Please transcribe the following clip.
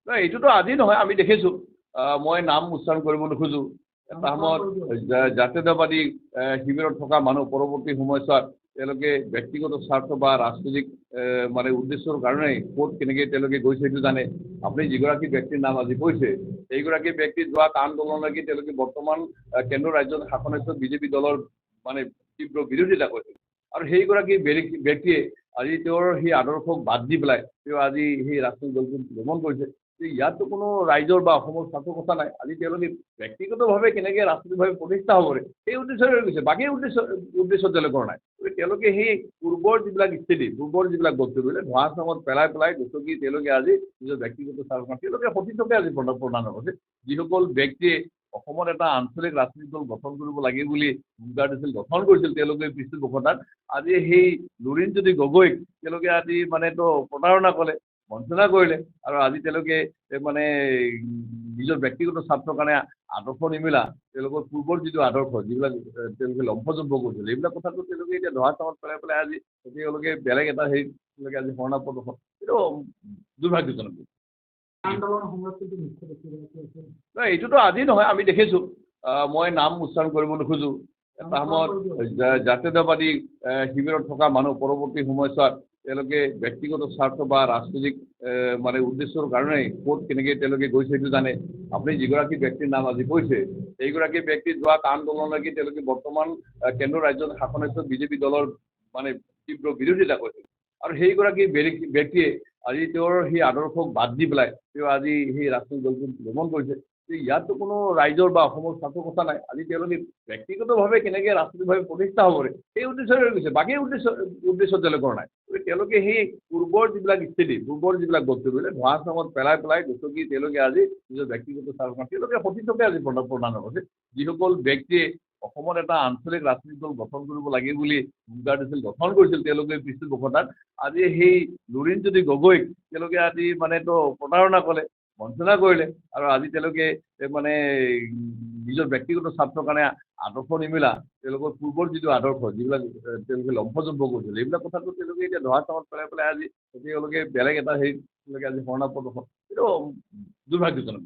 নাই, এইটোতো আজি নহয়, আমি দেখিছোঁ। মই নাম উচ্চাৰণ কৰিব নোখোজোঁ। এটা সময়ত জাতীয়তাবাদী শিবিৰত থকা মানুহ পৰৱৰ্তী সময়ছোৱাত তেওঁলোকে ব্যক্তিগত স্বাৰ্থ বা ৰাজনৈতিক মানে উদ্দেশ্যৰ কাৰণেই ক'ত কেনেকৈ তেওঁলোকে গৈছে সেইটো জানে। আপুনি যিগৰাকী ব্যক্তিৰ নাম আজি কৈছে, সেইগৰাকী ব্যক্তি যোৱা আন্দোলনলৈকে তেওঁলোকে বৰ্তমান কেন্দ্ৰ ৰাজ্যত শাসনস্থ বিজেপি দলৰ মানে তীব্ৰ বিৰোধিতা কৰিছিল, আৰু সেইগৰাকী ব্যক্তিয়ে আজি তেওঁৰ সেই আদৰ্শক বাদ দি পেলাই তেওঁ আজি সেই ৰাজনৈতিক দলটোত ভ্ৰমণ কৰিছে। ইয়াততো কোনো ৰাইজৰ বা অসমৰ স্বাৰ্থৰ কথা নাই। আজি তেওঁলোকে ব্যক্তিগতভাৱে কেনেকৈ ৰাজনৈতিকভাৱে প্ৰতিষ্ঠা হ'ব পাৰে সেই উদ্দেশ্যৰে গৈছে, বাকী উদ্দেশ্য তেওঁলোকৰ নাই। গতিকে তেওঁলোকে সেই পূৰ্বৰ যিবিলাক স্থিতি, পূৰ্বৰ যিবিলাক বস্তুবিলাক ধোঁৱা চাঙত পেলাই পেলাই গছকি তেওঁলোকে আজি নিজৰ ব্যক্তিগত স্বাৰ্থ তেওঁলোকে সতীৰ্থকে আজি প্ৰদান কৰিছে। যিসকল ব্যক্তিয়ে অসমত এটা আঞ্চলিক ৰাজনৈতিক দল গঠন কৰিব লাগে বুলি হুংকাৰ দিছিল, গঠন কৰিছিল, তেওঁলোকে পৃষ্ঠপোষকতাত আজি সেই লুৰিণজ্যোতি গগৈক তেওঁলোকে আজি মানে তো প্ৰতাৰণা কৰিলে, বঞ্চনা কৰিলে, আৰু আজি তেওঁলোকে মানে নিজৰ ব্যক্তিগত স্বাৰ্থৰ কাৰণে আদৰ্শ নিমিলা তেওঁলোকৰ পূৰ্বৰ যিটো আদৰ্শ, যিবিলাক তেওঁলোকে লম্ফজম্প কৰিছিল, এইবিলাক কথাটো তেওঁলোকে এতিয়া ধোঁৱা চাঙত পেলাই পেলাই আজি তেওঁলোকে বেলেগ এটা হেৰিত তেওঁলোকে আজি শৰণাপন্ন। এইটো দুৰ্ভাগ্যজনক। নাই, এইটোতো আজি নহয়, আমি দেখিছোঁ। মই নাম উচ্চাৰণ কৰিব নোখোজোঁ। এটা সময়ত জাতীয়তাবাদী শিবিৰত থকা মানুহ পৰৱৰ্তী সময়ছোৱাত তেওঁলোকে ব্যক্তিগত স্বাৰ্থ বা ৰাজনৈতিক মানে উদ্দেশ্যৰ কাৰণেই ক'ত কেনেকৈ তেওঁলোকে গৈছে সেইটো জানে। আপুনি যিগৰাকী ব্যক্তিৰ নাম আজি কৈছে, সেইগৰাকী ব্যক্তি যোৱা আন্দোলনলৈকে তেওঁলোকে বৰ্তমান কেন্দ্ৰ ৰাজ্যত শাসনস্থ বিজেপি দলৰ মানে তীব্ৰ বিৰোধিতা কৰিছিল, আৰু সেইগৰাকী ব্যক্তিয়ে আজি তেওঁৰ সেই আদৰ্শক বাদ দি পেলাই তেওঁ আজি সেই ৰাজনৈতিক দলটোত ভ্ৰমণ কৰিছে। ইয়াততো কোনো ৰাইজৰ বা অসমৰ স্বাৰ্থৰ কথা নাই। আজি তেওঁলোকে ব্যক্তিগতভাৱে কেনেকৈ ৰাজনৈতিকভাৱে প্ৰতিষ্ঠা হ'ব পাৰে সেই উদ্দেশ্যৰে গৈছে, বাকী উদ্দেশ্য তেওঁলোকৰ নাই। গতিকে তেওঁলোকে সেই পূৰ্বৰ যিবিলাক স্থিতি, পূৰ্বৰ যিবিলাক বস্তুবিলাক ধোঁৱা চাঙত পেলাই পেলাই গছকি তেওঁলোকে আজি নিজৰ ব্যক্তিগত স্বাৰ্থ তেওঁলোকে সতীৰ্থকে আজি প্ৰদান কৰিছে। যিসকল ব্যক্তিয়ে অসমত এটা আঞ্চলিক ৰাজনৈতিক দল গঠন কৰিব লাগে বুলি হুংকাৰ দিছিল, গঠন কৰিছিল, তেওঁলোকে পৃষ্ঠপোষকতাত আজি সেই লুৰিণজ্যোতি গগৈক তেওঁলোকে আজি মানে তো প্ৰতাৰণা কৰিলে, বঞ্চনা কৰিলে, আৰু আজি তেওঁলোকে মানে নিজৰ ব্যক্তিগত স্বাৰ্থৰ কাৰণে আদৰ্শ নিমিলা তেওঁলোকৰ পূৰ্বৰ যিটো আদৰ্শ, যিবিলাক তেওঁলোকে লম্ফজম্প কৰিছিল, এইবিলাক কথাটো তেওঁলোকে এতিয়া ধোঁৱা চাঙত পেলাই পেলাই আজি তেওঁলোকে বেলেগ এটা হেৰিত তেওঁলোকে আজি শৰণাপন্ন। এইটো দুৰ্ভাগ্যজনক।